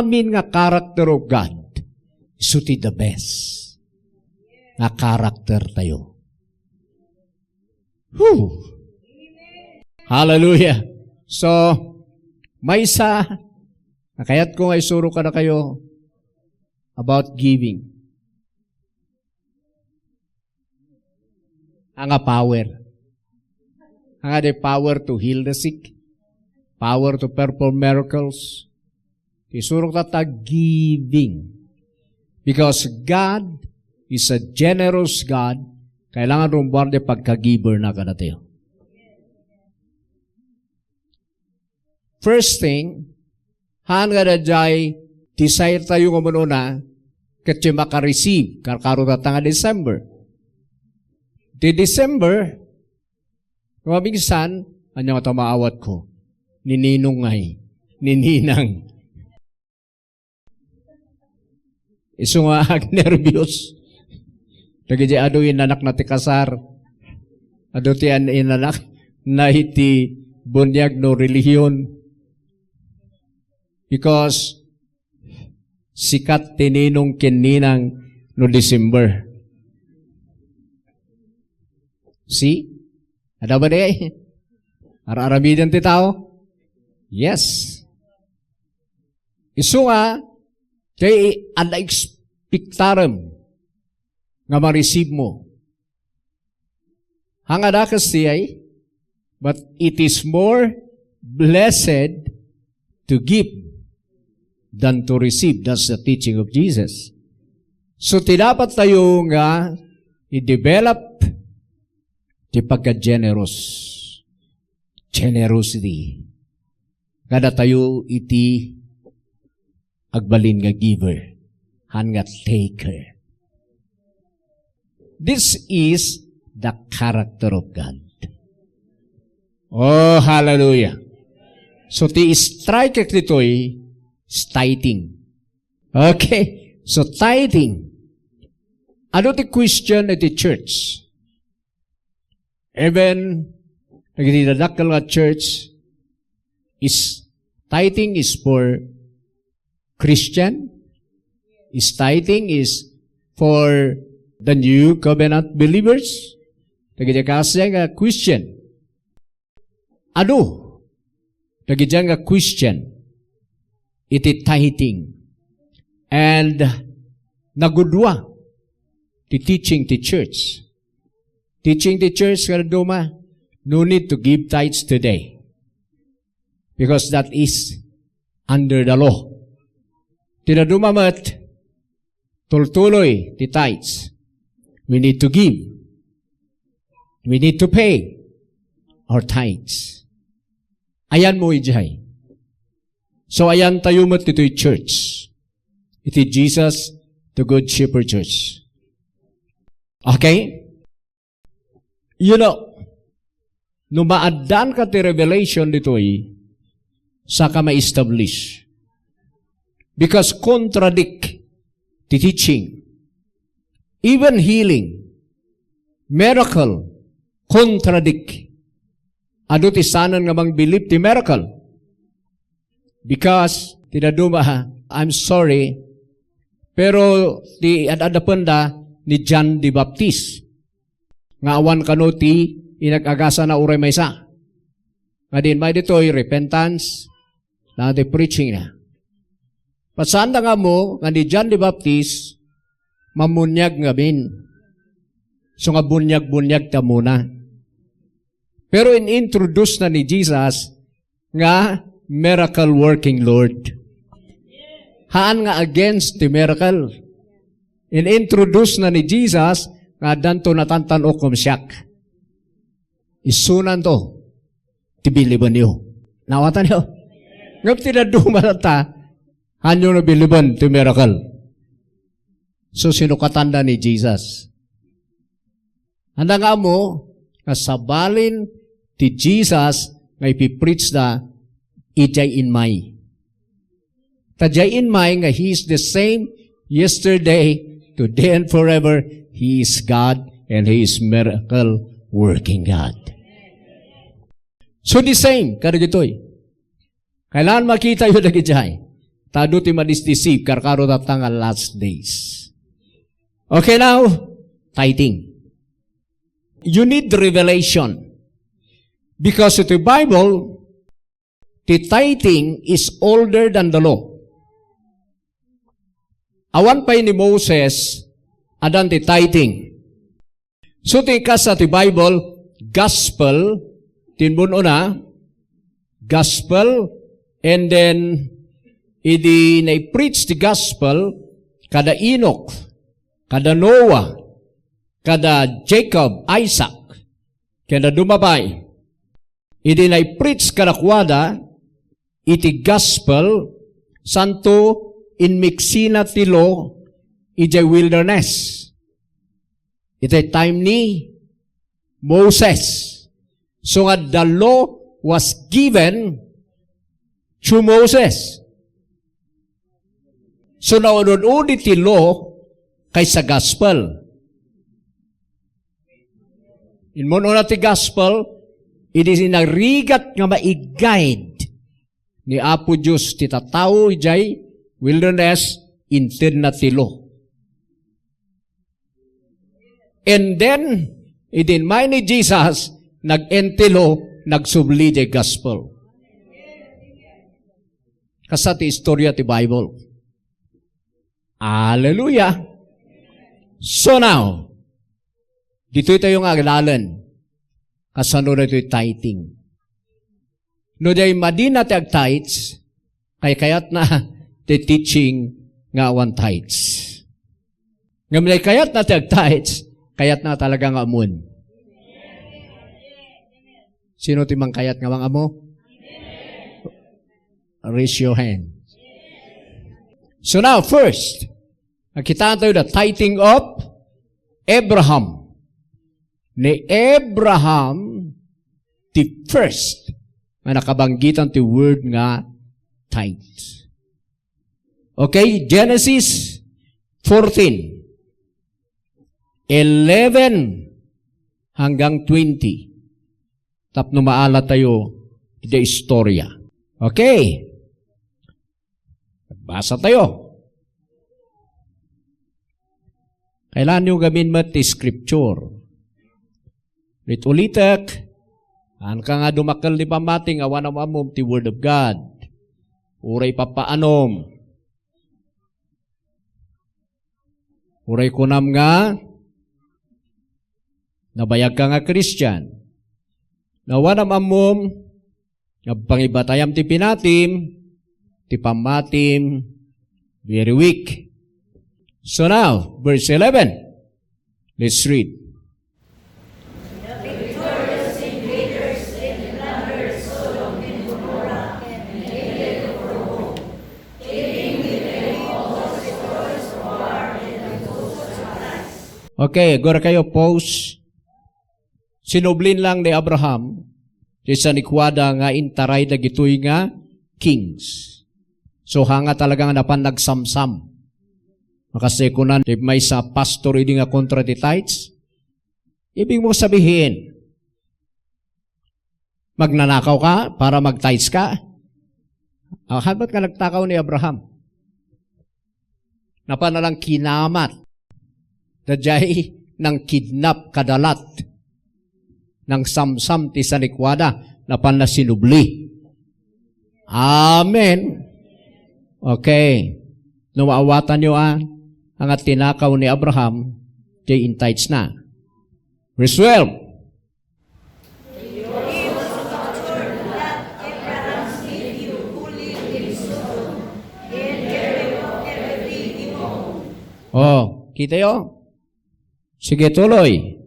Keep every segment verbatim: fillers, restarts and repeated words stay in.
amin nga character of God, isu ti the best nga character tayo. Whew! Hallelujah! So, maysa, nakayat ko nga isuro kadakayo about giving. Anga power. Anga the power to heal the sick, power to perform miracles. Isurok ta ta giving. Because God is a generous God, kailangan rumbuar di pagka-giver na kadatayo. First thing, haan nga daydiay desire tayo nga umuna, ket ti maka-receive, karkaro tatta nga December. Ti December, maminsan, anya nga ta maawat ko? Ni Ninong ngay, ni Ninang. Isu nga agnerbios. Dagiti adu inanakna ti kasar. Adu ti an-, inanakna iti buniag no relihion. Because sikat ti Ninong ken Ninang no December. See? Ada ba di? Ar-aramiden ti tao? Yes. Isu nga, ti adda expectarem nga ma-receive mo. Haan nga dakes ti ay, but it is more blessed to give than to receive. That's the teaching of Jesus. So, ti dapat tayo nga i-develop ti pagka-generous. Generosity. Kadatayo iti agbalin nga giver, haan nga taker. This is the character of God. Oh, hallelujah. So, ti strike ditoy is tithing. Okay. So, tithing. Adu ti question iti church? Even dagiti dadakkel nga church, is tithing is for Christian? Is tithing is for the new covenant believers? Dagiti kasdiay nga question. Adu dagiti nga question iti tithing. And nagudua ti teaching ti church. Teaching ti church nga dadduma, no need to give tithes today. Because that is under the law. Ti dadduma met, tultuloy ti tithes. We need to give. We need to pay our tithes. Ayanmo idiay. So, ayantayo met ditoy church. Iti Jesus, the Good Shepherd Church. Okay? You know, no maaddaanka ti revelation ditoy, saka ma-establish. Because contradict ti teaching. Even healing, miracle, contradict. Adu ti saanen nga mangbilib ti miracle. Because, ti dadduma, I'm sorry, pero ti ad-adapenda ni John the Baptist, nga awan kano ti inag-agasana uray maysa. Nga di immay ditoy repentance, na ti preaching na. Pasaanda nga ammo nga ni John the Baptist, mammuniag ngamin. So nga buniag-buniag ta muna. Pero in-introduce na ni Jesus nga miracle working Lord. Haan nga against the miracle. In-introduce na ni Jesus nga addanto natantan-ok ken siak. Isunanto ti bilibenyo. Naawatanyo? Ngem ti dadduma latta, haanyo no biliben ti miracle. So, sinukatanda ni Jesus. Anda nga ammo, nga sabalin ti Jesus nga ipipreach da, idiay immay. Ta diay immay nga He is the same yesterday, today, and forever. He is God, and He is miracle working God. So the same, kadagitoy. Kailangan makitayo dagidiay. Ta adu ti madisdisive, karkaro tatta nga last days. Okay, now, tithing. You need revelation. Because iti Bible, ti tithing is older than the law. Awan pay ni Moses, addan ti tithing. So, ti kasta ti Bible, gospel, ti immun-una, gospel, and then, idi nai-preach ti gospel, kada Enoch, kada Noah, kada Jacob, Isaac, kada dumapay. Idi nai-preach kadakuada iti gospel, santo inmiksina ti law idiay wilderness. Iti time ni Moses. So nga the law was given through Moses. So naun-udi ti law kaysa gospel. Immun-una ti gospel, idi narigat nga mai-guide ni Apo Dios ti tattao idiay wilderness, intedna ti law. And then, idi immay ni Jesus, nag-end ti law, nagsubli ti gospel. Kasta ti istorya ti Bible. Hallelujah! So now, ditoy tayo nga aglalen. Kasano ditoy tithing? No diay madina ti agtithes, kay kayatna ti teaching nga awan tithes. Ngem diay kayatna ti agtithes, kayatna talaga nga ammon. Sino ti mangkayat nga mangammo? Raise your hand. So now, first, nakita tayo the tithing of Abraham. Ni Abraham, the first nga nakabanggitan ti word nga tithe. Okay, Genesis fourteen, eleven hanggang twenty. Tapno maala tayo iti istorya. Okay. Magbasa tayo. Kailangan nyo gamin met ti scripture. Ulit-ulitek, saan ka nga dumakkel ti pammati nga awan am-ammom ti Word of God. Uray papaanom. Uray kunam nga, nabayag ka nga Christian. No awan am-ammom, nga pangibatayam ti pinatim, ti pammatim, very weak. So now, verse eleven. Let's read. Okay, agora kayo, pause. Sinublin lang ni Abraham ti sanikuada nga intaray dagitoy nga kings. So, hanga talaga nga napan nagsamsam. Makasekunan ti maysa a pastor idi nga kontra ti tithes. Ibig mo sabihin, magnanakaw ka para mag-tithes ka? Ah, habat nga nagtakaw ni Abraham. Napan na lang kinamat. Daydiay nangkidnap kadalat. Nangsamsam ti sanikuada, napan na sinubli. Amen. Okay. No maawatan nyo, ah, ang tinakaw ni Abraham, diay in-tithes na. Verse twelve. Oh, kita yo? Sige, tuloy.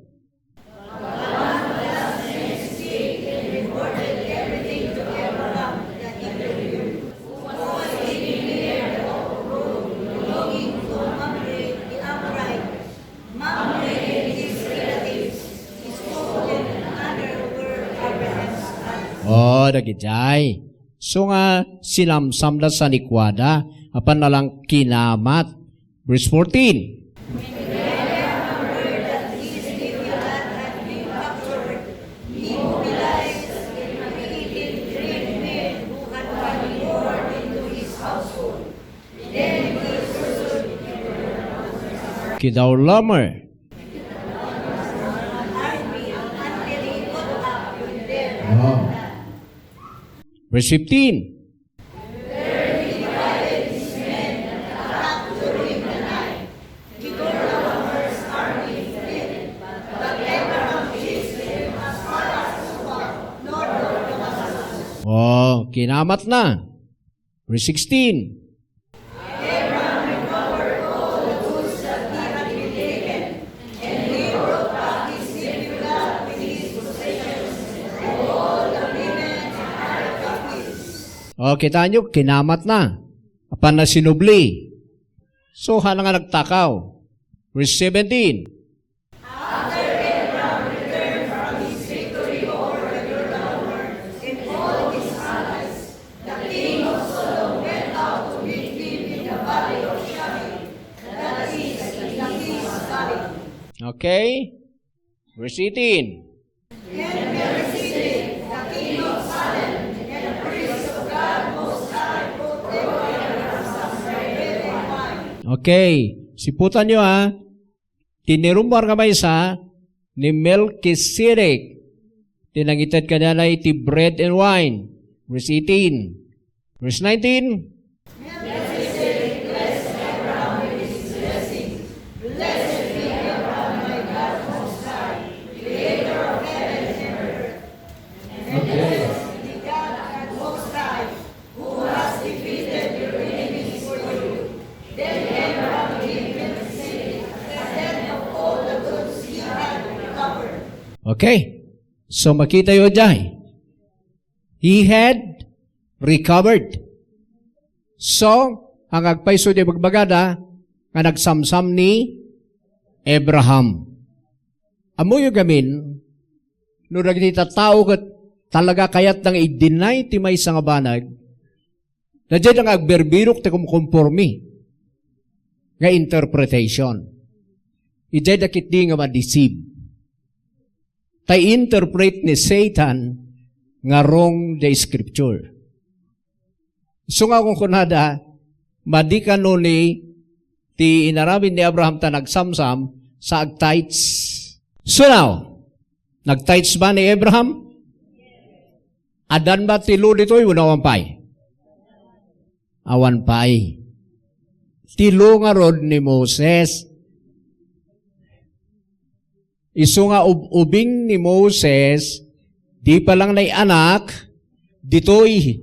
Oh, dagijay. So nga, sinamsamda sanikuada, apan na lang kinamat. Verse fourteen. Kedorlaomer. Wow. Verse fifteen. Oh, kinamatna. Verse sixteen. Oh, kitaenyo, kinamatna. Apanna sinubli. So, haan nga nagtakaw. Verse seventeen. Okay. Verse eighteen. Okay. Siputanyo, ha. Ti narummuar nga maysa, ni Melchizedek. Ti nangited kaniana iti bread and wine. Verse eighteen. Verse nineteen. Okay. So, makitayo diay. He had recovered. So, ang agpayso diay bagbagada nga nagsamsam ni Abraham. Ammoyo gamin, no dagiti tattao ket talaga kayatda nga i-deny ti maysa nga banag, dayta nga agbirbirok ti kumkonforme nga interpretation. Idiay da ketdi nga ma-deceive. Ta interpret ni Satan nga wrong the scripture. Isu nga kunkunada, madi kano ni ti inaramid ni Abraham ta nagsamsam sa agtithes. So now, nagtithes ba ni Abraham? Addan ba ti law ditoy wenno awan pay? Awan pay. Ti law ngarud ni Moses. Isu nga ub-, ubing ni Moses, di pa lang naianak, ditoy.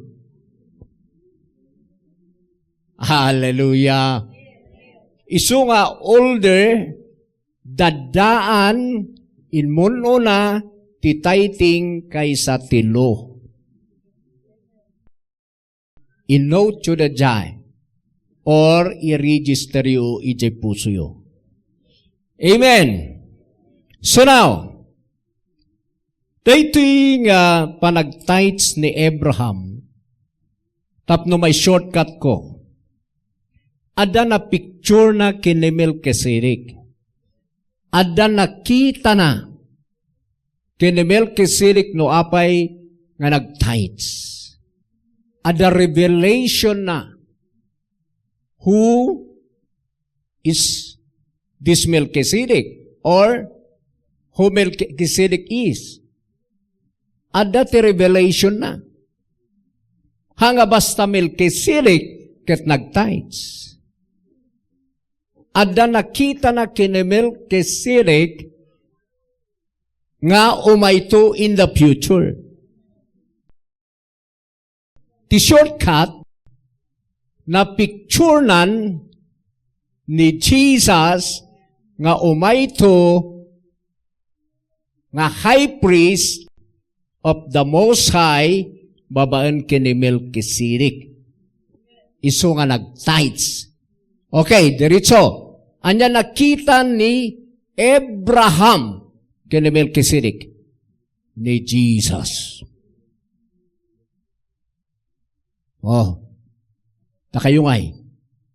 Hallelujah. Isu nga older, daddaan, immun-ona ti tithing kaysa ti law. I-note yo daydiay, or i-register yo idiay pusoyo. Amen. So now, daytoy nga panagtithes ni Abraham, tapno may shortcut ko, adda na picture na ken ni Melchizedek. Adda nakitana ken ni Melchizedek no apay nga nagtithes. Adda revelation na who is this Melchizedek or who Melchizedek is. Adda ti revelation na. Haan nga basta Melchizedek ket nagtithes. Adda nakitana ken ni Melchizedek nga umayto in the future. Ti shortcut, napicturenan ni Jesus nga umayto nga high priest of the Most High babaen ken ni Melchizedek. Isu nga nagtithes. Okay, diretso. Ania nakita ni Abraham ken ni Melchizedek? Ni Jesus. Oh. Ta kayo ngay,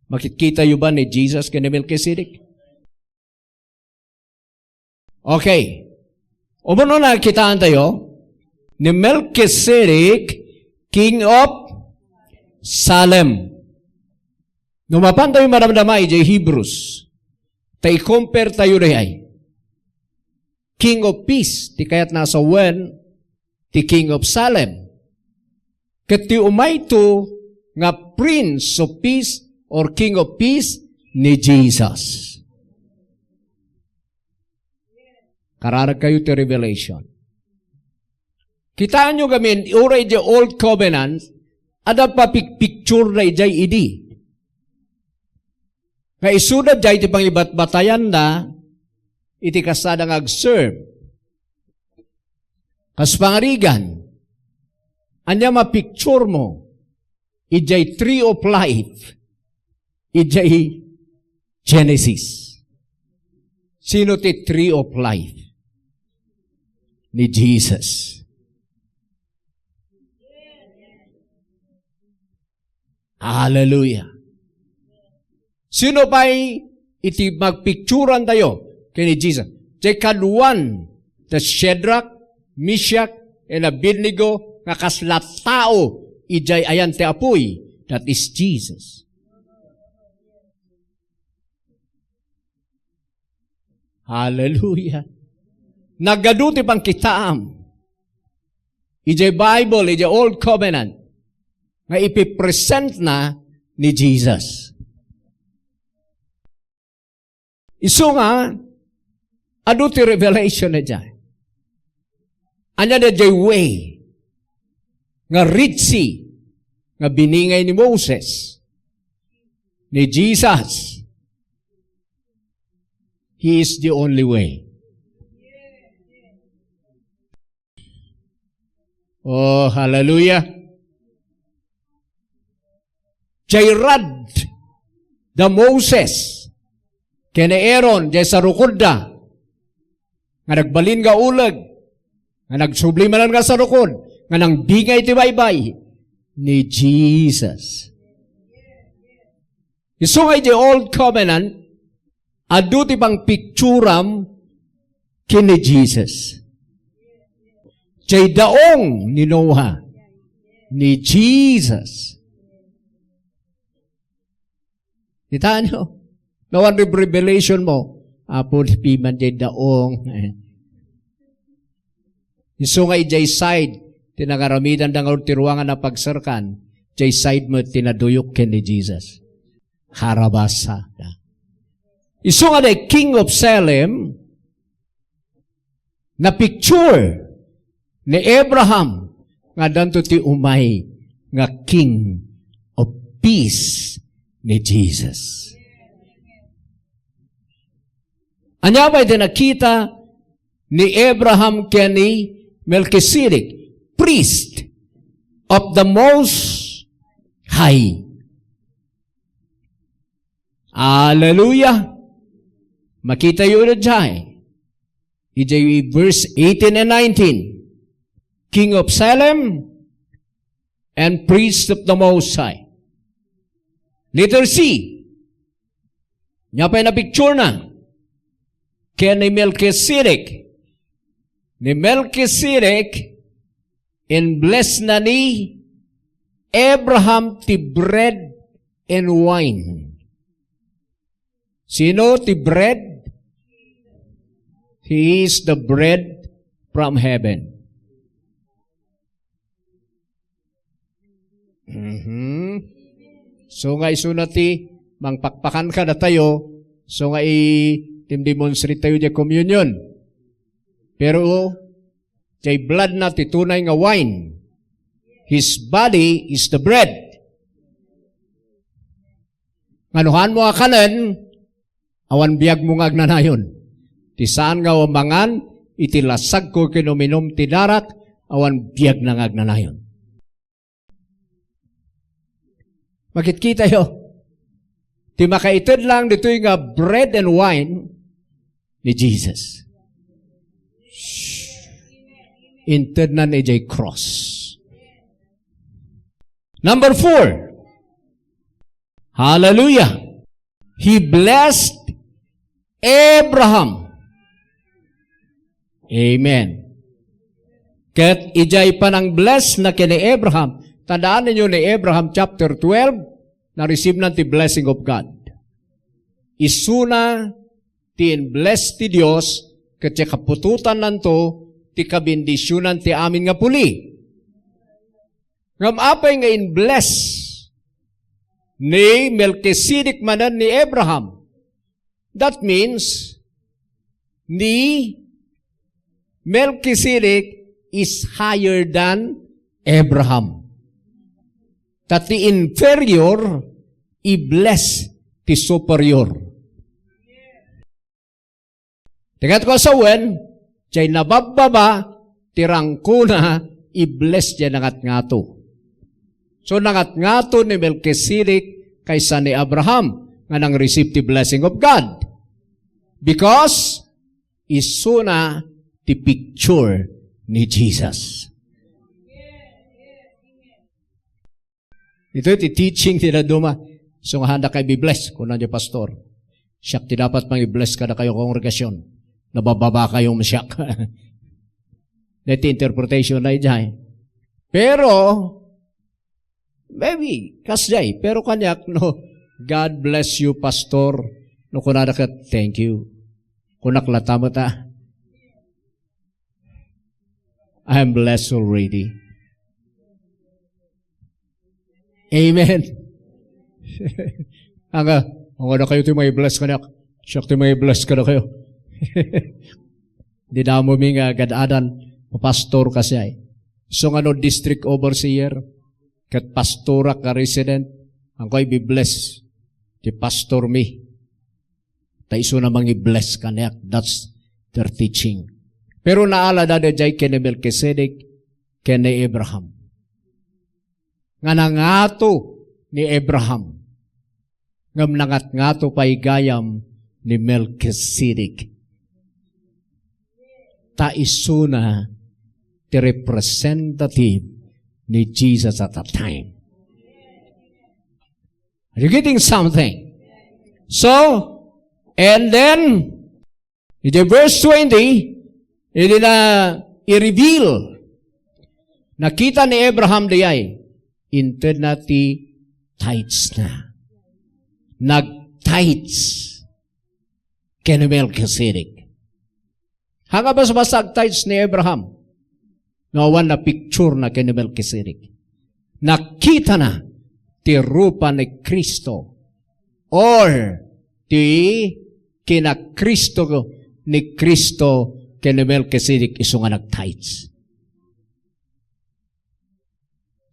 makitkitayo ba ni Jesus ken ni Melchizedek? Okay. Umuna, nakitaan tayo ni Melchizedek, King of Salem. No mapan tayo madamdama idiay Hebrews, Ta i-compare tayo dayay. King of Peace, ti kayatna a sawen, ti King of Salem. Ket ti umayto nga Prince of Peace or King of Peace, ni Jesus. Kararag kayo ti Revelation. Kitaenyo ngamin, uray idiay Old Covenant, adda papicture-picture na idiay idi. Nga isuda diay ti pangibatbatayanna iti kasada nga agserve. Kas pangarigan, ania mapicture mo idiay Tree of Life, idiay Genesis? Sino ti Tree of Life? Ni Jesus. Hallelujah. Sino pay iti magpicturan tayo ken ni Jesus? Diay kaduan da Shadrach, Meshach, and Abednego nga kasla tao idiay ayan ti apuy, that is Jesus. Hallelujah. Nagadu ti pangkitaam idiay Bible, idiay Old Covenant, nga ipipresentna ni Jesus. Isu nga, adu ti revelation na dyan. Ania daydiay way nga Red Sea nga biningay ni Moses, ni Jesus? He is the only way. Oh, hallelujah. Diay rad da Moses ken ni Aaron, diay sarukodda, nga nagbalin nga uleg, nga nagsubli manen nga sarukod, nga nangbingay ti baybay ni Jesus. Isu nga iti Old Covenant, adu ti pangpicturam ken ni Jesus. Diay daong ni Noah, ni Jesus. Kitaenyo? Nawan revelation mo, Apo, di piman diay daong. Isu nga idiay side, ti nangaramidanda nga ti ruangan a pagserkan, diay side met ti naduyok ken ni Jesus. Harabasa. Isu nga diay King of Salem, na-picture ni Abraham nga addanto ti umay nga King of Peace ni Jesus. Ania pay ti nakita ni Abraham ken ni Melchizedek, priest of the Most High. Hallelujah! Makitayo na dyan. Idiay verse eighteen and nineteen. King of Salem and priest of the Most High. Letter C. Ania pay na-picture na? Ken ni Melchizedek. Ni Melchizedek, in-bless na ni Abraham ti bread and wine. Sino ti bread? He is the bread from heaven. Mhm. So nga isuna ti mangpakpakan kadatayo, so nga i-, timdemonstrate tayo di communion. Pero, diay blood na ti tunay nga wine. His body is the bread. Nga no haanmo a kanen, awan biagmo nga agnanayon. Ti saan nga awan mangan iti lasagko ken uminum ti darak, awan biagna nga agnanayon. Makitkitayo. Ti makaited lang ditoy nga bread and wine ni Jesus. Intednan idiay cross. Number four. Hallelujah. He blessed Abraham. Amen. Ket idiay panang-bless na ken ni Abraham, tandaan ninyo ni Abraham chapter twelve, na-receive na ti blessing of God. Isuna ti in-bless ti Dios, ket ti kaputotannanto ti kabendisionan ti amin nga puli. Ngem apay nga in-bless ni Melchizedek manen ni Abraham? That means, ni Melchizedek is higher than Abraham. Ta ti inferior, i-bless ti superior. Ti kayatko a sawen, diay nababbaba, ti rangkona, i-bless diay nangatngato. So, nangatngato ni Melchizedek kaysa ni Abraham nga nang-receive ti blessing of God. Because isuna ti picture ni Jesus. Ito ti teaching ti dadduma. So nga, handa kayo bi-bless, kuna ni pastor. Siak ti dapat mangi-bless kada kayo kongregasyon. Nabababa kayo siak. Deti interpretation na ijay. Pero, maybe, kasjay. Pero kaniak, no, "God bless you, pastor." No, kunada ka, "Thank you." Kunak lata met, ah. "I am blessed already." Amen. Anga, anga na kayo ti may bless kaniak. Siak ti may bless kada kayo. Di damo mi nga gad-adan, papastor kasi ay. So nga no district overseer, ket pastorak nga resident, angkoy bi-bless ti pastor mi. Ta isuna mangi-bless kaniak. That's their teaching. Pero naalada daydiay ken ni Melchizedek, ken ni Abraham. Nga nangato ni Abraham. Ngem nangatngato pay gayam ni Melchizedek. Ta isuna ti representative ni Jesus at that time. Are you getting something? So, and then, in the verse twenty, idi na i-reveal, nakita ni Abraham dayay, inted na ti tithes na. Nag-tithes ken Melchizedek. Haan nga basbasa ag-tithes ni Abraham? No, awan na picture na ken ni Melchizedek. Nakita na ti rupa ni Cristo or ti kina-Cristo ni Cristo ken ni Melchizedek isu nga nag-tithes.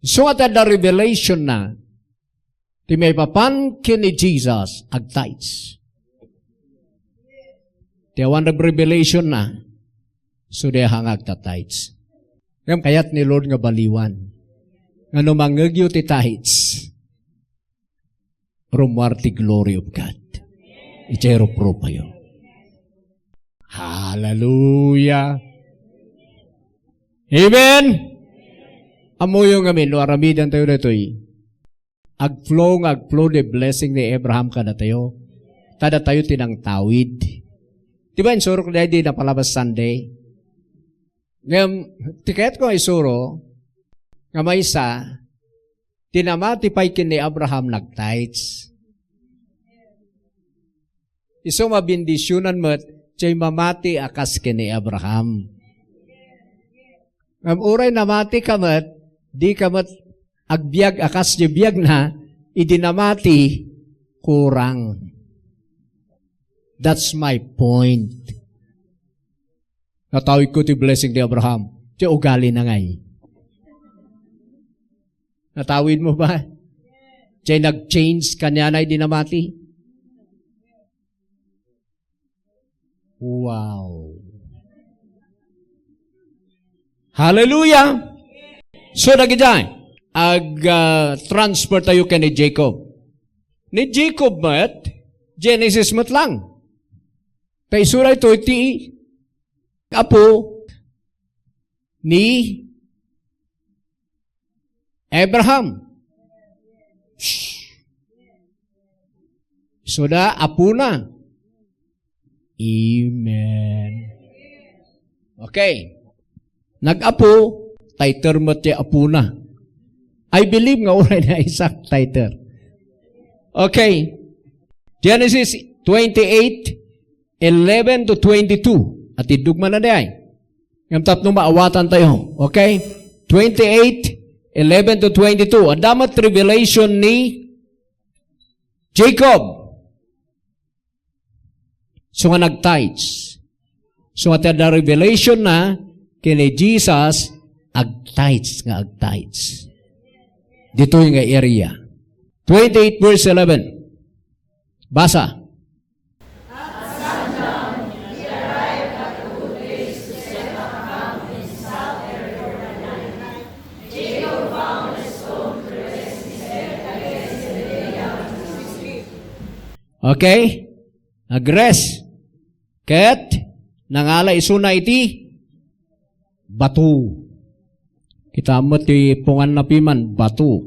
Isu nga ti adda revelation na, ti maipapan ken ni Jesus, ag-tithes. Ti awan revelation na, so di hangag ta tithes. Ngem kayat ni Lord nga baliwan. Nga no mangngegyo ti tithes, rummuar ti glory of God. Idiay ruprupayo. Hallelujah. Amen. Ammoyo ngamin, no aramiden tayo ditoy. Agflow nga agflow the blessing ni Abraham kadatayo. Ta datayo ti nangtawid. Di ba insurok daydi napalabas Sunday? Ngem, ti kayatko nga isuro, nga maysa, ti namati pay ken ni Abraham nag-tithes. Isu mabendisionan met, diay mamati a kas ken ni Abraham. Ngem uray namati ka met, di ka met agbiag a kas diay biagna, idi namati, kurang. That's my point. Natawid ko ti blessing ni Abraham. Ti ugali na ngay. Natawid mo ba? Ti nag-change kaniana idi namati? Wow. Hallelujah! So, dagiti, ag, ah, transfer tayo ken ni Jacob. Ni Jacob met, Genesis met lang. Ta isu daytoy ti apo ni Abraham. Shh. Isuda, apona. Amen. Okay. Nag-apo, titer met ti apona. I believe nga uray ni Isaac, titer. Okay. Genesis twenty-eight, eleven to twenty-two. Atiddog man na di ay. Ngem tapno maawatan tayo. Okay? Twenty-eight, eleven to twenty-two. Adda met revelation ni Jacob. So nga nag-tithes. So nga ti adda revelation na ken ni Jesus, ag-tithes nga ag-tithes. Ditoy nga area. Twenty-eight verse eleven. Basa. Okay? Nag-rest. Ket nangala isuna iti bato. Kita met ti punganna piman, bato.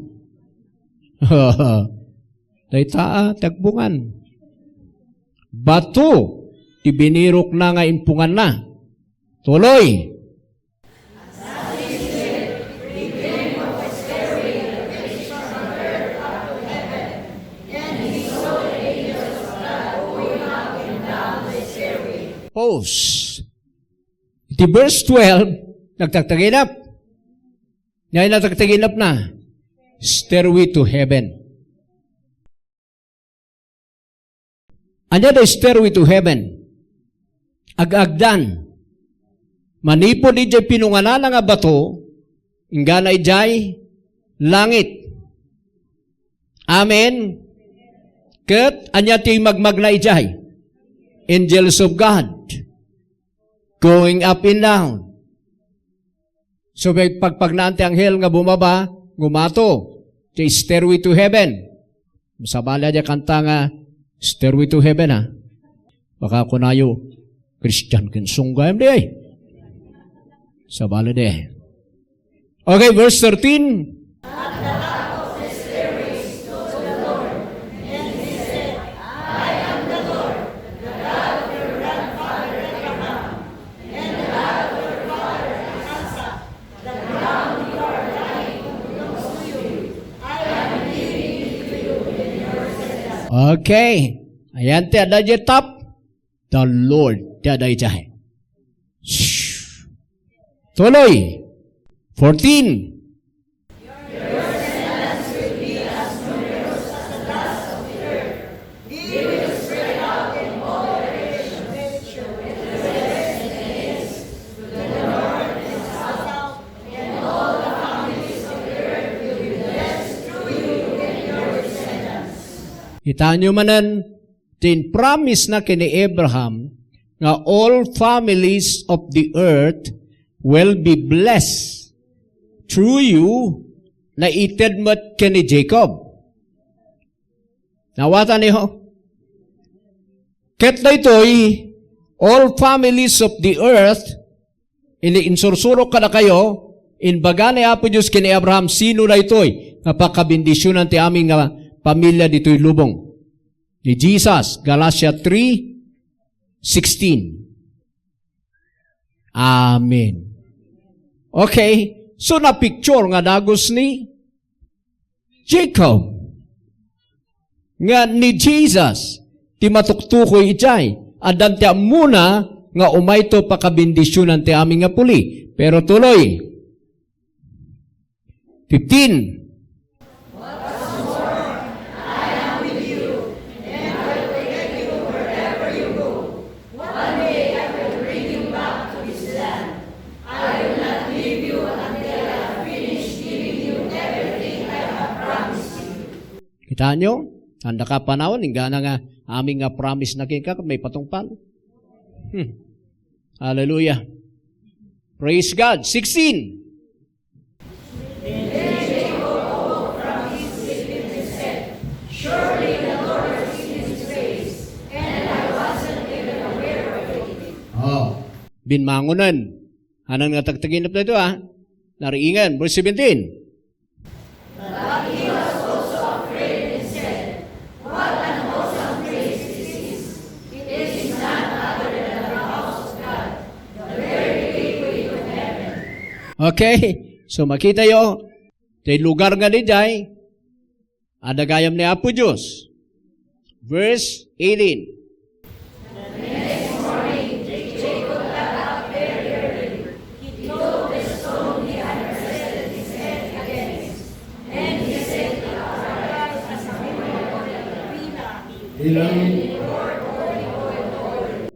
Dayta, ah, ti agpungan. Bato ti binirokna nga impunganna. Tuloy. Pause. Iti verse twelve, nagtagtaginap. Ngay nagtagtaginap na. Stairway to heaven. Ania da stairway to heaven? Ag-agdan. Manipud idiay pinunganana nga bato, inggana idiay langit. Amen. Ket ania ti magmagna idiay? Angels of God. Going up and down. So, pag-, pagpagnaan ti anghel nga bumaba, ngumato, ti Stairway to Heaven. Sabali a diay kanta nga Stairway to Heaven, ha? Baka kunayo, Christian ken sungga, M D A. Sabali di. Okay, verse thirteen. Okay. Ayan ti adda diay top. The Lord ti adda idiay. Shh. Tuloy. Fourteen. Kitaenyo manen, ti impromise na ken ni Abraham nga all families of the earth will be blessed through you, naited met ken ni Jacob. Naawatan niyo? Ket daytoy, all families of the earth, ini insursurok kadakayo, imbaga ni Apo Dios ken ni Abraham, sino daytoy nga pakabendisionan ti amin nga pamilia ditoy lubong? Ni Jesus, Galatia three sixteen. Amen. Okay. So, na-picture nga dagus ni Jacob nga ni Jesus ti matuktukoy idiay. Addan ti ammona nga umayto pakabendisionan ti amin nga puli. Pero tuloy. Fifteen. Kitaenyo? Andaka a panawen, inggana nga amin nga promise na kenka, ket maipatungpal. Hmm. Hallelujah. Praise God. Sixteen. Oh. Binmangonen. Anan nga tagtaginep daytoy, ah? Nariingen. Verse seventeen. Okay? So, makitayo, ti lugar nga diay, adda gayam ni Apo Dios. Verse eighteen.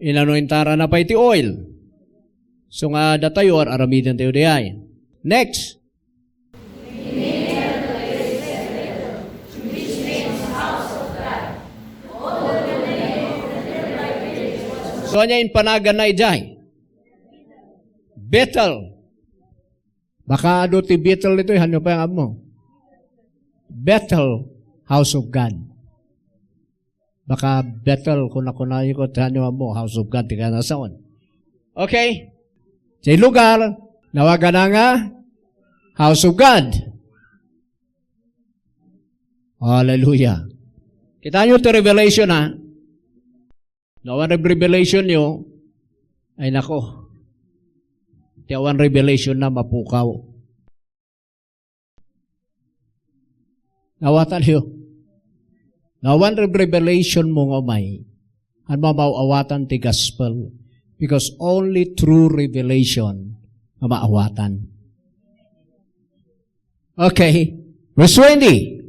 Inanointaran na pay ti oil. So nga datayo, ar-aramiden tayo diay. Next. So, ania impanaganna idiay? Bethel. Baka adu ti Bethel ditoy, hanyo pay nga ammo. Bethel, house of God. Baka Bethel, kuna-kunayo ko, ti hanyo ammo, house of God, ti kanasaon. Okay? Ti lugar, nawagana nga house of God. Hallelujah. Kita nyo ti Revelation, ha? No, awan revelation nyo, ay nako. Ti awan revelation na mapukaw. Nawatan nyo. No, awan revelation mo nga umay, han mo maawatan ti gospel. Because only through revelation nga maawatan. Okay. Verse twenty.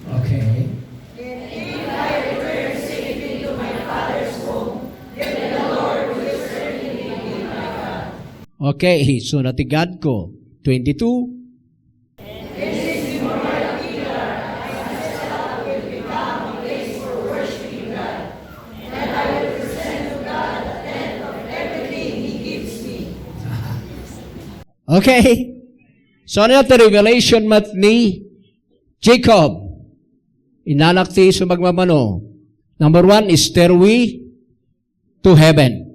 Okay. Okay, so na ti God ko. Twenty-two. Okay. So, ano ti revelation met ni Jacob? Inanak ti isu magmamano. Number one, stairway to heaven.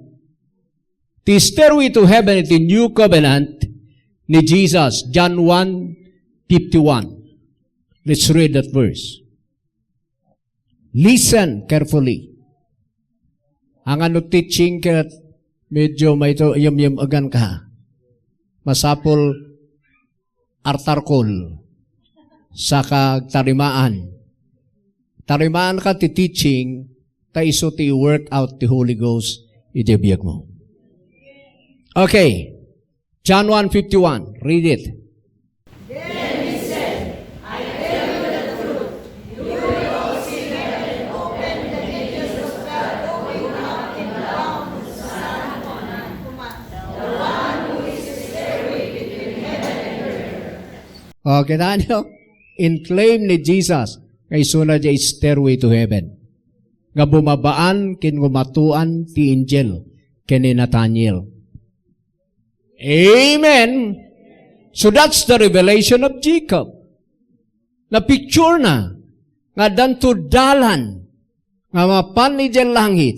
Ti stairway to heaven iti New Covenant ni Jesus, John one fifty-one. Let's read that verse. Listen carefully. Ang ano teaching ket medyo mayto yemyemegan ka. Masapul artarkol, saka agtarimaan. Tarimaan ka ti teaching, ta isu ti work out ti Holy Ghost iti biagmo. Okay. John one fifty-one. Read it. O, kita nyo? In claim ni Jesus, nga isuna diay stairway to heaven. Nga bumabaan ken ngumatoan ti angel ken ni Nathaniel. Amen. So that's the revelation of Jacob. Na-picture na nga addanto dalan nga mapan idiay langit.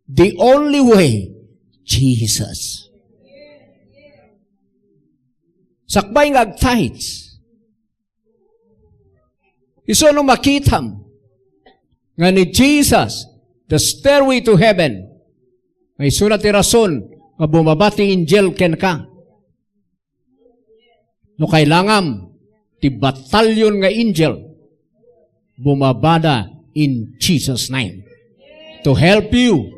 The only way, Jesus. Sakbay nga ag-tithes. Isu no makitam nga ni Jesus, the stairway to heaven, nga isuna ti rason nga bumaba ti angel kenka. No kailangam ti batalyon nga angel, bumabada in Jesus' name to help you.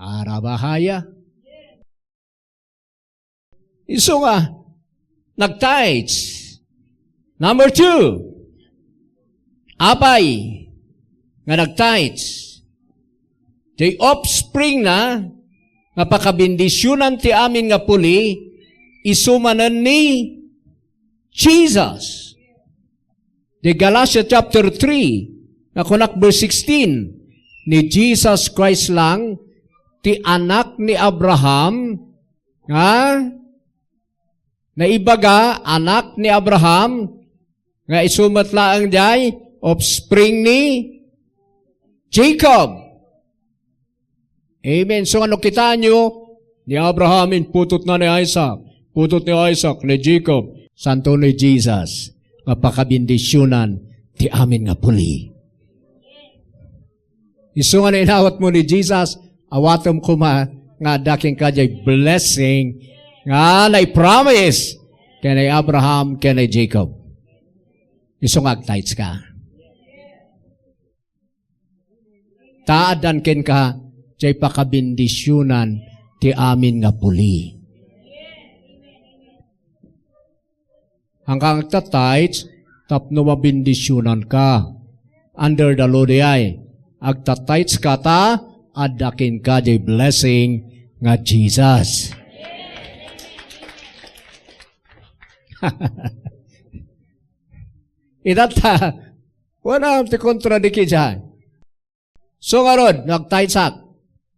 Arabahaya. Isu nga nag-tithes. Number two, apay nga nag-tithes? Ti offspring na nga pakabendisionan ti amin nga puli, isu manen ni Jesus. Di Galatia chapter three, nga kunak verse sixteen, ni Jesus Christ lang ti anak ni Abraham, nga naibaga, anak ni Abraham, nga isu met laeng diay offspring ni Jacob. Amen. So, ano kita nyo? Ni Abraham, in putotna ni Isaac. Putot ni Isaac, ni Jacob. Santo ni Jesus, nga pakabendisionan ti amin nga puli. Isu nga nainawat mo ni Jesus, awatem koma nga adda kenka diay blessing nga nai-promise ken ni Abraham, ken ni Jacob. Isu nga ag-tithes ka. Ta addan kenka jay pakabendisionan ti amin nga puli. Haanka nga agta-tithes tapno mabendisionanka. Under the law diay, agta-tithes ka ta adda kenka jay blessing nga Jesus. Itatta, wala ti kontra di kija. So ngarud, no agtithes ak,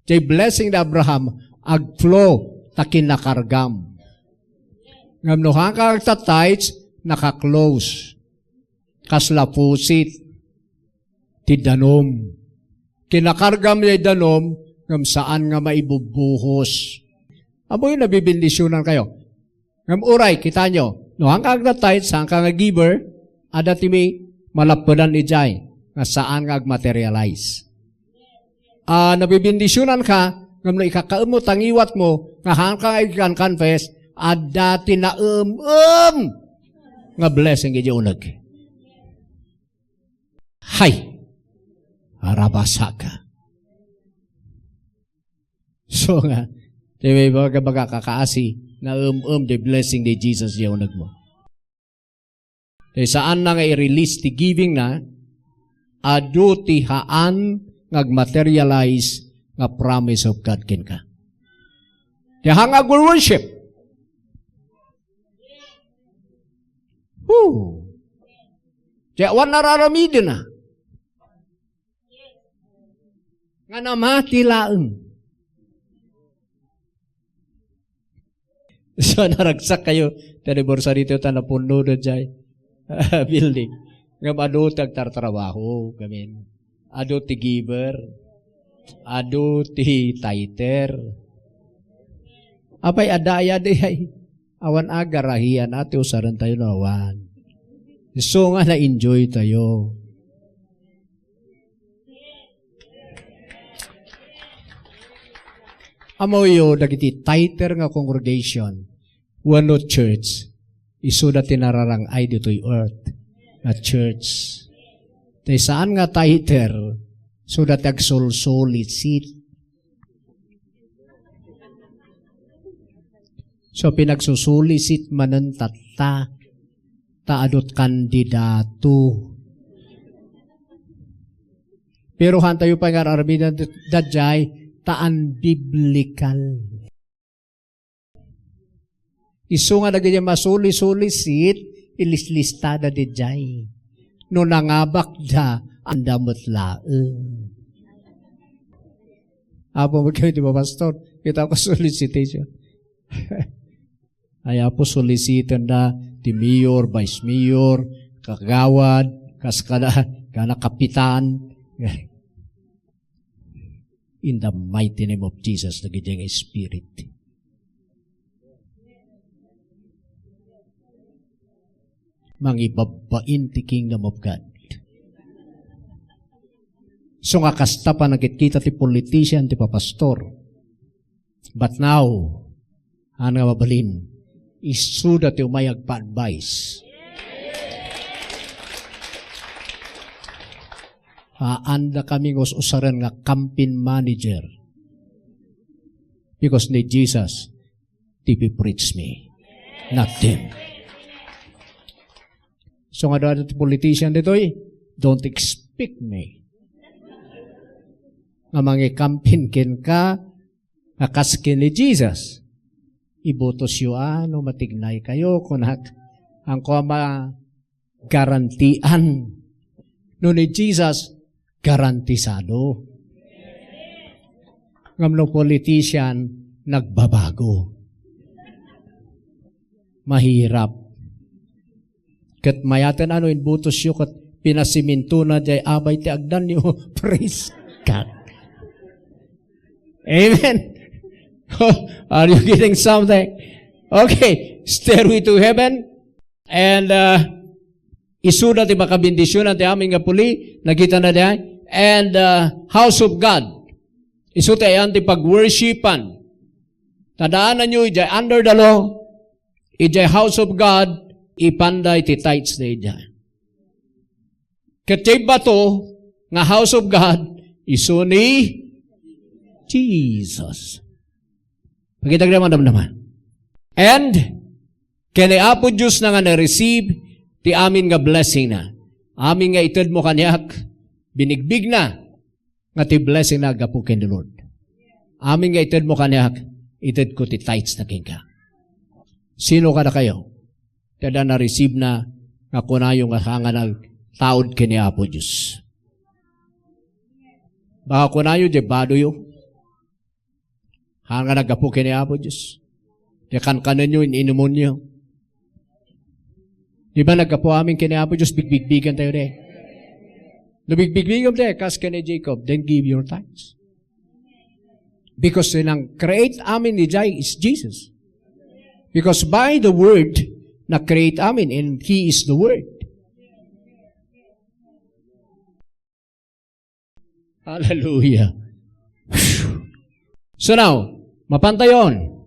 jay blessing ni Abraham, agflow ta kinakargam. Ngem no haanka agta-tithes, naka-close. Kasla pusit ti danum. Kinakargam jay danum, ngem saan nga maibubbuhos. Amoy nabibendisionankayo. Ngem uray, kitaenyo, no haanka agta-tithes, haanka nga giver, adda ti mi-, malappedan idiay nga saan nga agmaterialize. A, nabibendisionanka, ngem no ikakaemmo ta ngiwatmo nga haanka nga agkan-confess, adda ti naem-em nga blessing idiay uneg. Hay! Arabasaka. So nga, ti may baga-baga kakaasi, naem-em ti blessing ni Jesus idiay unegmo. Ti saanna nga i-release ti giving na, adu ti haan nga agmaterialize nga promise of God kenka. Ti haan nga agworship. Woo! Ti awan nararamidenna. Nga namati laeng. So, naragsak kayo, ti anniversary tayo, ta napunno da jay building. Ngem adu ti agtartrabaho, amen. Adu ti giver. Adu ti tither. Apay, adda aya di ay? Awan agarahian, ati usaren tayo no awan. So nga na-enjoy tayo. Amoyo dagiti tither nga congregation wenno church, isuda ti nararang-ay ditoy earth nga church. Ti saan nga tither, isuda ti agsolsolicit. So, pinagsusulisit manen tatta, ta adut kandidato. Pero haantayo pay nga ar-aramidan daydiay, ta unbiblical. Isu nga dagiti masuli-sulisit, ilislistada daydiay. No nangabakda, anda met laeng. Apo, magkano di ba, Pastor? Kita ko solicitation. Ay, Apo, solicitenda ti mayor, vice mayor, kagawad, kas kada, kana kapitan. In the mighty name of Jesus, dagiti nga spirit. Mangibabbain ti kingdom of God. So nga kasta pa nakitkita ti politician, ti papastor. But now, haan nga mabalin, isuda ti umay agpa-advise. Haanda kami nga us-usaren nga campaign manager. Because ni Jesus, ti pipreach me, not them. So nga dati ti politician ditoy, don't expect me nga mangi-campaign kenka nga kas ken ni Jesus. Ibutosyo a no matignay kayo, kunak, haanko a ma-, garantian. No ni Jesus, garantisado. Ngem no politician, nagbabago. Mahirap. Ket mayaten a no inbutosyo ket pinasimentona jay abay ti agdanyo. Praise God. Amen. Oh, are you getting something? Okay, Stairway to Heaven. And, uh, isuda ti makabendisionan ti amin nga puli, nakitana diay. And, uh, house of God. Isu ti ayan ti pagworshipan. Tadaananyo, idiay under the law, idiay house of God, ipanda iti tithes da idiay. Ket ti bato nga house of God, Isu ni Jesus. Pakita nga madamdama. And ken ni Apo Dios na nga na-receive ti amin nga blessing na. Amin nga itedmo kaniak, binigbigna nga ti blessing na gapu ken the Lord. Amin nga itedmo kaniak, itedko ti tithes na kenka. Sino kadakayo? Ti adda na-receive na nga kunayo nga saan nga nagtaud ken ni Apo Dios. Baka kunayo, di badoyo. Saan nga naggapu ken ni Apo Dios. Di kankanenyo, in-inumonyo. Di ba naggapu amin ken ni Apo Dios, bigbigbigan tayo di. No bigbigbigam di, kas ken ni Jacob, then give your tithes. Because ti nang-create amin ni Jai is Jesus. Because by the Word, na-create amin, and He is the Word. Hallelujah. So now, mapantayon,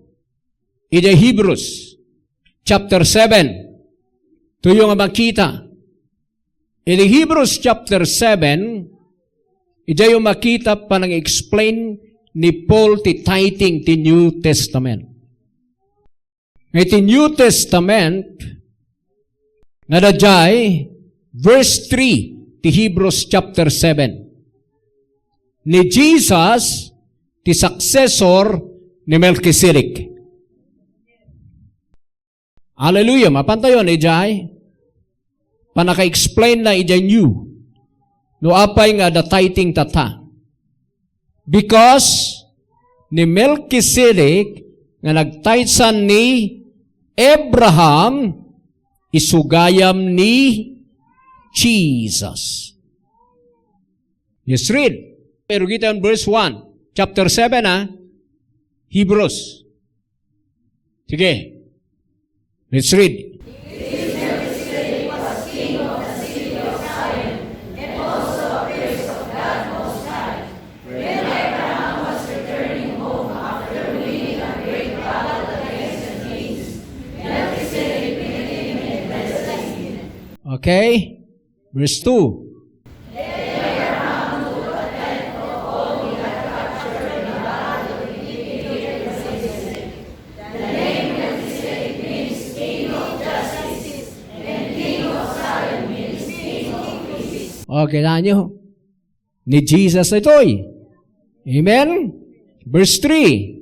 iti Hebrews chapter seven, tuyo nga makita. Iti Hebrews chapter seven, idiayo makita panang-explain ni Paul ti tithing ti New Testament. Nga iti New Testament, nga daydiay, verse three ti Hebrews chapter seven. Ni Jesus, ti successor ni Melchizedek. Hallelujah. Mapantayon, idiay. Panaka-explain na idiay new. No apay nga adda tithing tatta. Because ni Melchizedek nga nagtaysan ni Abraham, isu gayam ni Jesus. Yes, read. Pero kita yung verse one, chapter seven, ha? Hebrews. Sige. Let's read. Okay? Verse two. Okay, na nyo? Ni Jesus itoy. Amen? Verse three.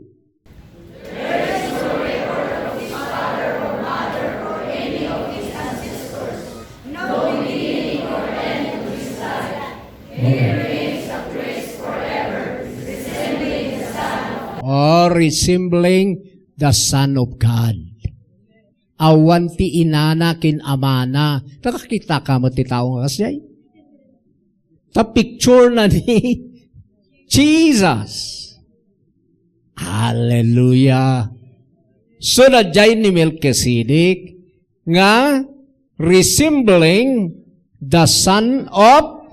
Or resembling the Son of God. Awan ti inana ken amana. Nakakita ka met ti tao nga kasdiay? Ta picture na ni Jesus. Hallelujah. So, daydiay ni Melchizedek nga resembling the Son of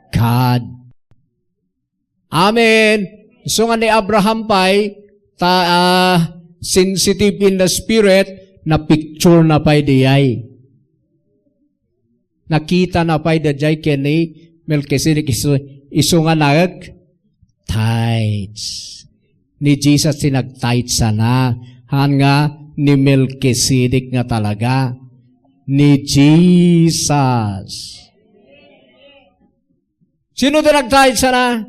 God. Amen. Isu nga ni Abraham pay, ta, ah, sensitive in the spirit, na-picture na pay diay. Nakita na pay daydiay ken ni Melchizedek isu, isu nga nag-tithes. Ni Jesus ti nag-tithes sana. Han nga ni Melchizedek nga talaga. Ni Jesus. Sino ti nag-tithes sana?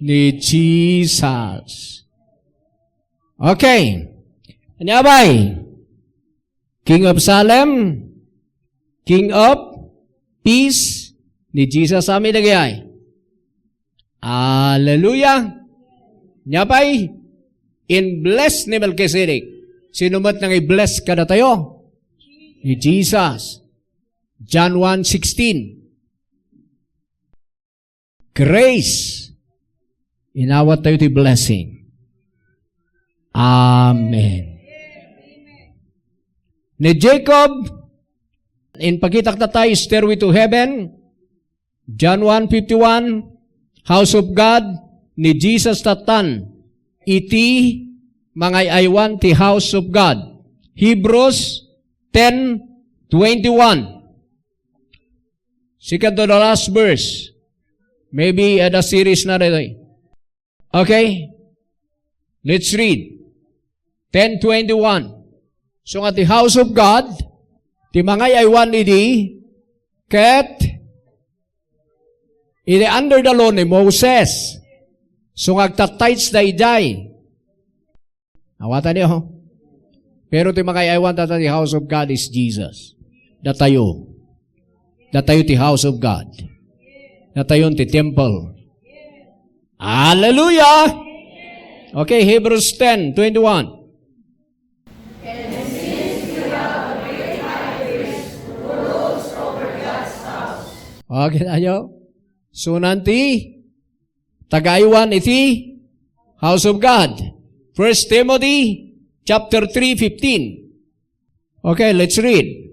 Ni Jesus. Okay. Ania pay? King of Salem, King of Peace, ni Jesus amin dagiti ay. Hallelujah! Ania pay? In-bless ni Melchizedek. Sino met nang i-bless kadatayo? Ni Jesus. John one sixteen. Grace. Inawat tayo ti blessing. Amen. Ni Jacob, in pakitak tayo, Stairway to Heaven, John one fifty-one, House of God, ni Jesus tattan, iti mangay-aywan ti House of God. Hebrews ten twenty-one. Second to the last verse. Maybe adda series na daytoy. Okay? Let's read. Ten twenty-one. So nga ti house of God, ti mangay-aywan idi, ket idi under the law ni Moses. So nga agtatithes da idiay. Awatan niyo. Pero ti mangay-aywan data ti house of God is Jesus. Datayo. Datayo ti house of God. Datayo ti temple. Hallelujah! Okay, Hebrews ten twenty-one. Okay tayo. Sunan ti taga-aywan iti house of God. First Timothy chapter three fifteen. Okay, let's read.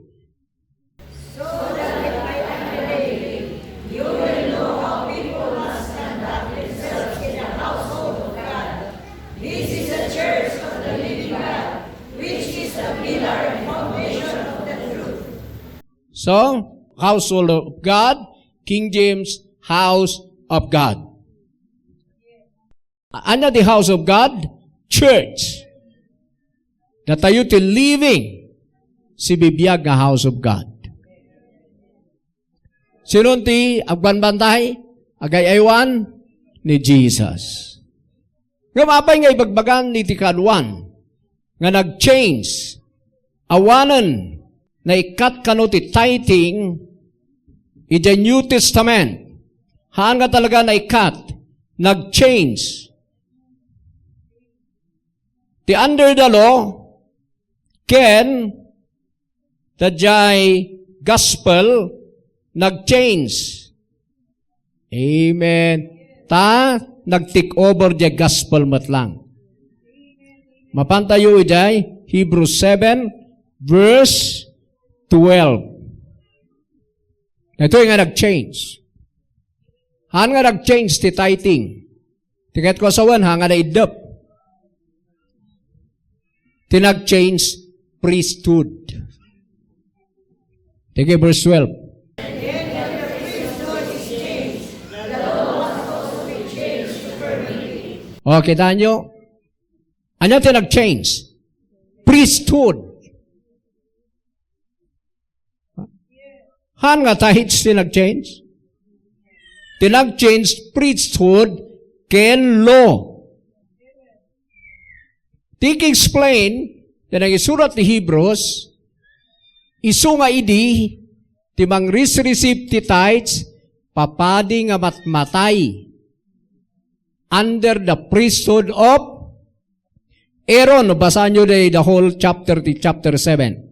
So, household of God, King James, house of God. Ania ti house of God? Church. Datayo ti living, sibibiag nga house of God. Sino ti agbanbantay? Agay-aywan ni Jesus. Ngem apay nga ibagbagan iti kaaduan nga nag-change? Awanen naikkat kano ti tithing iti New Testament. Haan nga talaga naikkat, nag-change. Ti under the law ken daydiay gospel nag-change. Amen. Ta, nag-take over diay gospel met lang. Mapantayo idiay Hebrews seven, verse twelve. Daytoy nga nag-change. Haan nga nag-change ti tithing. Ti ket ko a sawen, haan nga naiddep. Ti nag-change, priesthood. Sige, verse twelve. O, kitaenyo? Ania ti nag-change? Priesthood. Haan nga tithes ti nag-change? Ti nag-change, priesthood ken law. Ti explain, ti nangisurat ti Hebrews, isu nga idi, ti mangris-receive ti tithes, papadi nga matmatay under the priesthood of Aaron. Basaanyo the, the whole chapter, ti chapter seven.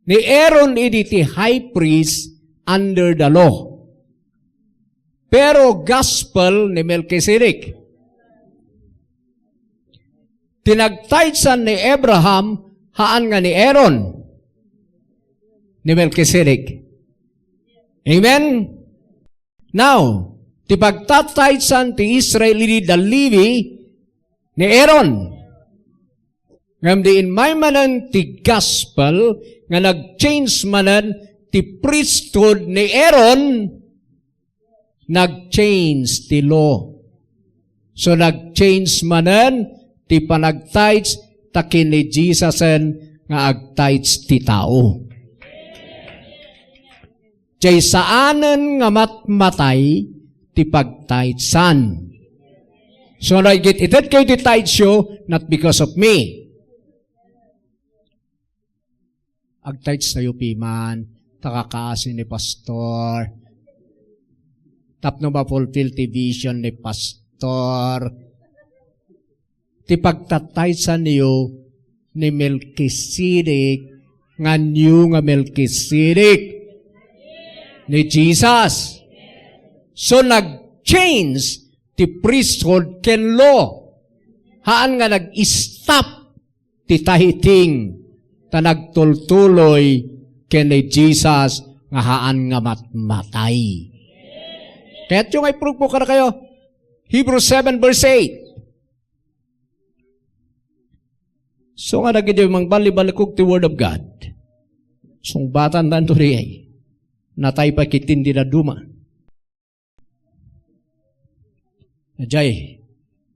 Ni Aaron idi ti high priest under the law. Pero gospel ni Melchizedek. Ti nagtithes-an ni Abraham, haan nga ni Aaron, ni Melchizedek. Amen? Now, ti pagtatithes-an ti Israel idi da Levi ni Aaron. Ngem diay immay manen ti gospel nga nag-change manen ti priesthood ni Aaron, nag-change ti law. So, nag-change manen ti panagtithes ta ken ni Jesusen nga agtithes ti tao. Jay saanen nga matmatay ti pagtithes-an. So, no, ited kayo ti tithes-yo, not because of me. Agtithes tayo piman, ta kakaasi ni pastor. Tapno ma-fulfill ti vision ni pastor. Ti pagtatithes-anyo ni Melchizedek, nga new nga Melchizedek ni Jesus. So, nag-change ti priesthood ken law. Haan nga nag-stop ti tithing, ta nagtultuloy ken ni Jesus nga haan nga matmatay. Kayatyo nga ipurugpo kadakayo, Hebrews seven verse eight. So nga dagiti mangballiballikog ti Word of God, sungbatandanto diay, natay pay ketdin ti dadduma. Ajay,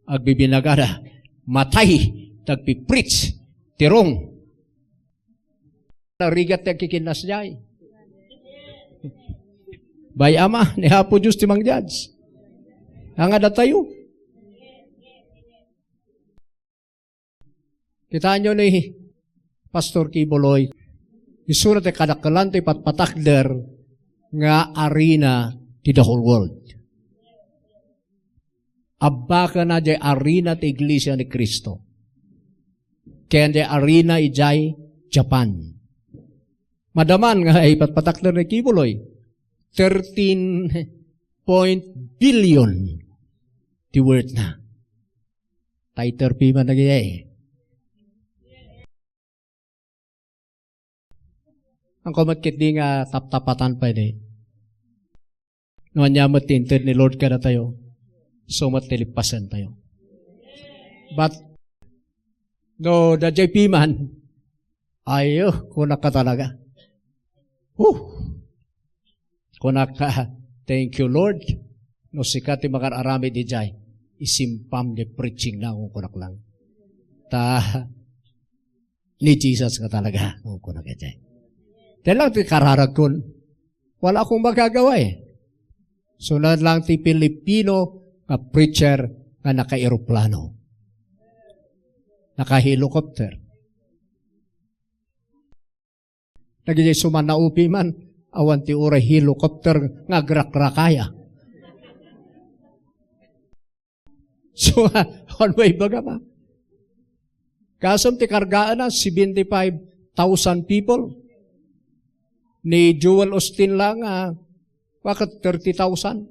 agbibinagada, matay, tagpipreach, tirong. Narigat ti agkikinnas jay. Bay-am a, ni Apo Dios ti mang-judge. Anga datayo? Kitaenyo ni Pastor Kibuloy, isuna ti kadakkelan ti patpatakder nga arena ti the whole world. Abbakena jay arena ti Iglesia ni Cristo. Ken jay arena idiay Japan. Madaman nga ipatpatakder ni Kibuloy, thirteen point billion ti worth na. Tayter piman dagiti. Ang kumat ket di nga taptapatan pay di. No ania met ti inted ni Lord kadatayo, so met ti lippasentayo. But, no, daydiay piman, ayo, kunaka talaga. Huh! Kunaka, "Thank you, Lord. No sika ti makar-aramid idiay, isimpam ti preaching na," kunak lang. Ta, ni Jesus nga talaga, kunak idiay. Dahil lang ti kararagkon, wala akong magagawa eh. Sunod lang ti Pilipino nga preacher nga naka-eroplano. Naka-helicopter. Dagiti sumanna upi man, awan ti uray helicopter nga agrakrakaya. So, ano ba ibaga ma? Kasam ti kargaanna, seventy-five thousand people. Ni Joel Osteen lang, ah, bakit thirty thousand?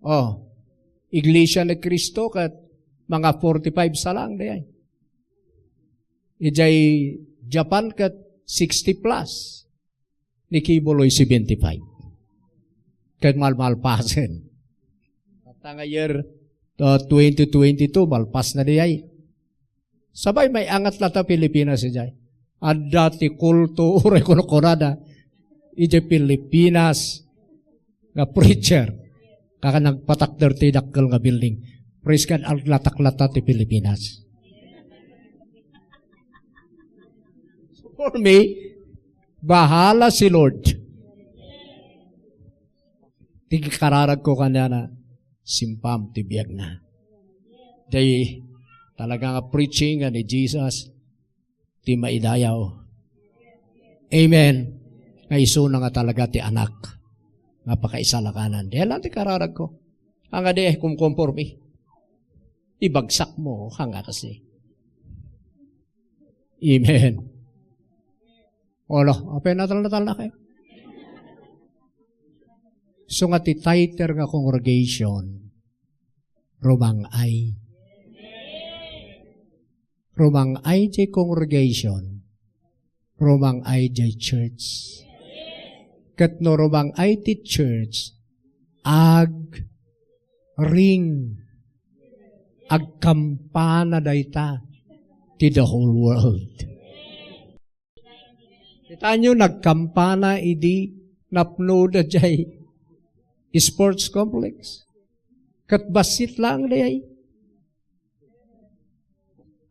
Oh, Iglesia ni Cristo ket mga forty-five sa lang, di ay. Idiay Japan ket sixty plus. Ni Kibuloy seventy-five. Ket malmalpasen. Ata nga year, uh, twenty twenty-two, malpas na di ay. Sabay may angat lata Pilipinas idiay. Adda ti kulto, uray kuno kunada, idiay Pilipinas nga preacher. Kaka nagpatakder ti dakkel nga building. Praise God, aglatak lata ti Pilipinas. For me, bahala si Lord. Ti kararag ko kaniana, simpam ti biagna. Jay, talaga nga preaching nga ni Jesus, ti maidayaw. Amen. Nga isuna nga talaga ti anak nga pakaisalakanan. Di lang ti kararag ko. Anga di ay kumkompormi. Ibagsak mo, anga kasi. Amen. Olo, apay natal-natal na kayo. So nga ti title nga congregation, Rumang-ay. Rumang-ay ti congregation, rumang-ay ti church. Ket no rumang-ay ti church, ag ring, agkampana dayta ti the whole world. Kitaenyo, nagkampana idi napnoda jay sports complex. Ket bassit lang dayay.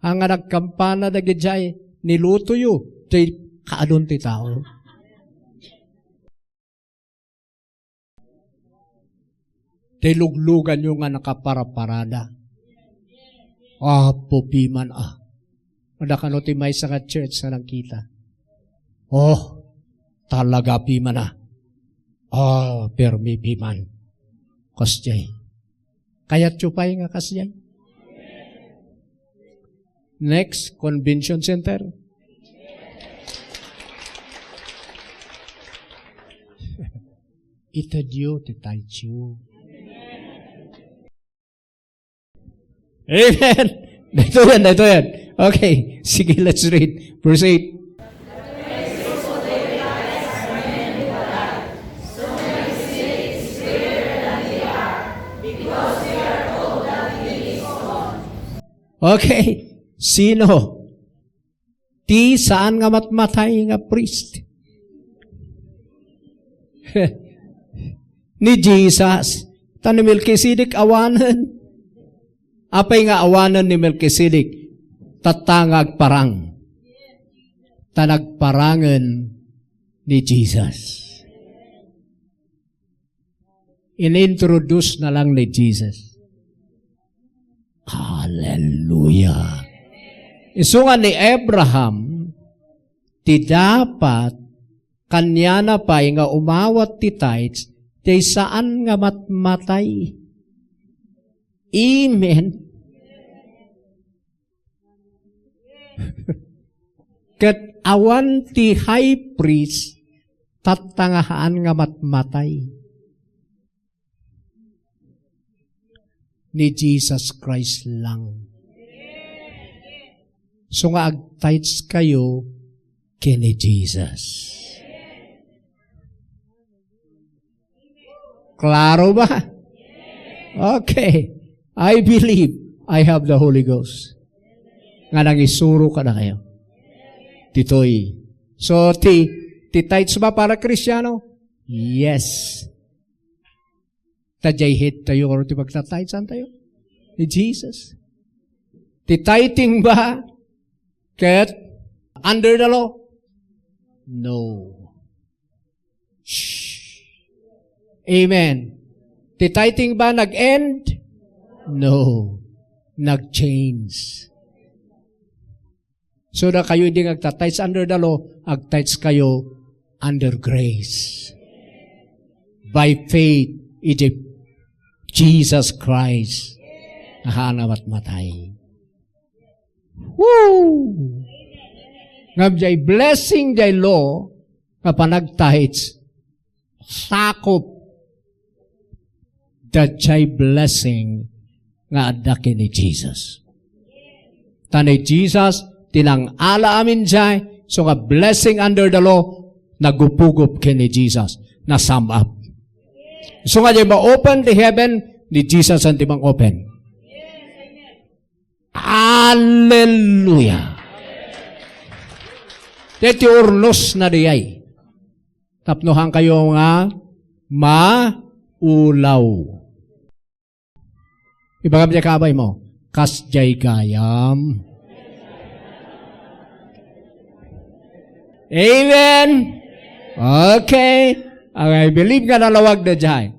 Anga nagkampana dagijay nilutoyo, jay kaadun ti tao. Ti lugluganyo nga nakaparaparada. Apo piman a. Adda kano ti maysa nga church nga nagkita. Oh, talaga piman a. Ah, permi piman. Kasjay. Kayatyo pay nga kasjay? Next, Convention Center. Itedyo ti tithe. Amen. Daytoy yan, daytoy yan. Okay. Sige, let's read. Verse eight. Okay. Sino? Ti saan nga matmatay nga priest. Ni Jesus, Ta ni Melchizedek awanen. Apay nga awanen ni Melchizedek? Tatta nga agparang. Ta nagparangen ni Jesus. Inintroduce na lang ni Jesus. Hallelujah. Isu nga ni Abraham, ti dapat kaniana pay nga umawat ti tithes, ti saan nga matmatay. Amen. Ket awan ti high priest tatta nga haan nga matmatay. Ni Jesus Christ lang. So nga agtithes kayo ken ni Jesus. Klaro ba? Okay. I believe I have the Holy Ghost. Nga nangisuro kadakayo. Ditoy. So, ti, ti tithes ba para Kristiano? Yes. Ta diay head tayo, or ti pagta-tithes, saan tayo? Ni Jesus. Ti tithing ba? Ket under the law? No. Shh. Amen. Ti tithing ba nag-end? No. Nag-change. So, da kayo idi nga agta-tithes under the law, agtithes kayo under grace. By faith, iti Jesus Christ, nga haan nga matmatay. Woo! Ngem diay blessing diay law nga panagtithes, sakop daydiay blessing nga adda ken ni Jesus. Ta ni Jesus, ti nangala amin diay, so nga blessing under the law, nagupugup ken ni Jesus, na-sum up. So nga diay ma-open ti heaven, ni Jesus ti mang-open. Hallelujah! Diay ti urnos na diay. Tapno haan kayo nga maulaw. Ibagam diay kaabay mo, kas diay gayam. Amen! Okay. I believe nga nalawag na diay.